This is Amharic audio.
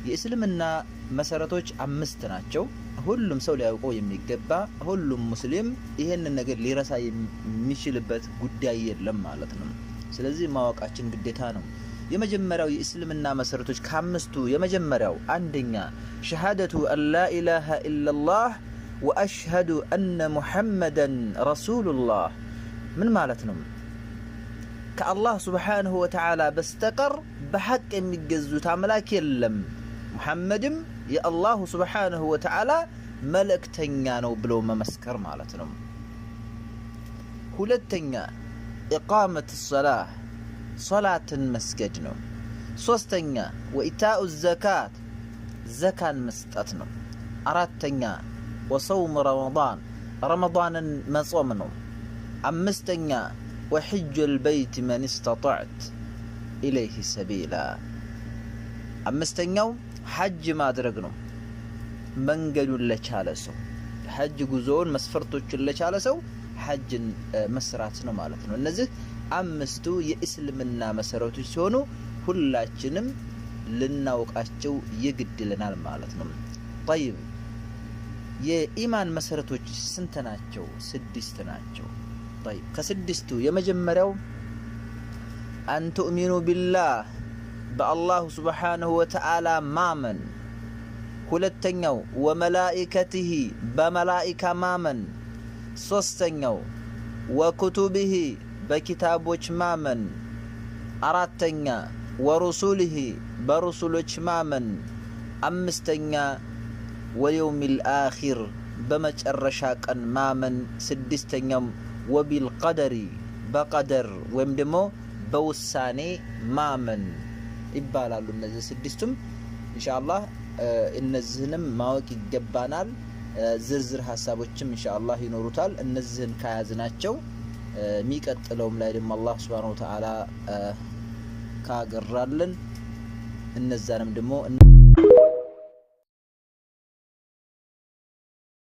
የእስልምና መሰረቶች 5 ናቸው። ሁሉም ሰው ሊያውቀው የሚገባ ሁሉም ሙስሊም ይሄንን ነገር ሊረሳ የሚችልበት ጉዳይ የለም ማለት ነው። ስለዚህ ማወቃችን ግዴታ ነው። የመጀመሪያው የእስልምና መሰረቶች ከአምስቱ የመጀመሪያው አንደኛ ሸሃደቱ አላ ኢላሃ ኢላላህ ወአሽሀዱ አነ ሙሐመደን ረሱሉላህ። ምን ማለት ነው? ከአላህ ሱብሓነሁ ወተዓላ በስተቀር በሐቅ የሚገዙት አምላክ የለም፣ ሙሐመድም የአላሁ ሱብሓነሁ ወተዓላ መልእክተኛ ነው ብሎ መመስከር ማለት ነው። ሁለተኛ ኢቃመት ሰላህ ሶላትን መስገድ ነው። ሶስተኛ ወኢታኡ ዘካት ዘካን መስጠት ነው። አራተኛ ወሰውም ረመዳን ረመዳንን መጾም ነው። አምስተኛ ወሕጁል በይት መን እስተጠዕት ኢለይህ ሰቢላ። አምስተኛው ሐጅ ማድረግ ነው። መንገዱን ለቻለ ሰው ሐጅ ጉዞውን መስፈርቶችን ለቻለ ሰው ሐጅን መስራት ነው ማለት ነው። እነዚህ 5ቱ የእስልምና መሰረቶች ሲሆኑ ሁላችንም ልናውቃቸው ይግድልናል ማለት ነው። طيب የኢማን መሰረቶች ስንት ናቸው? 6 ናቸው። طيب ከስድስቱ የመጀመሪያው አን ትኡሚኑ ቢላህ በአላሁ ሱብሓነሁ ወተዓላ ማመን። ሁለተኛው ወመላኢከቲሂ በመላኢካ ማመን። ሶስተኛው ወኩቱቢሂ በኪታቦች ማመን። አራተኛ ወሩሱሊሂ በሩሱሎች ማመን። አምስተኛ ወየውሚል አኺር በመጨረሻ ቀን ማመን። ስድስተኛው ወቢልቀደሪ በቀደር ወይም ደግሞ በውሳኔ ማመን ይባላሉ። እነዚህ 6ቱም ኢንሻአላህ እነዚህንም ማወቅ ይገባናል። ዝርዝር ሐሳቦችም ኢንሻአላህ ይኖሩታል። እነዚህን ከያዝናቸው የሚቀጥለውም ላይ ደግሞ አላህ Subhanahu Wa Ta'ala ካገራልን እነዛንም ደግሞ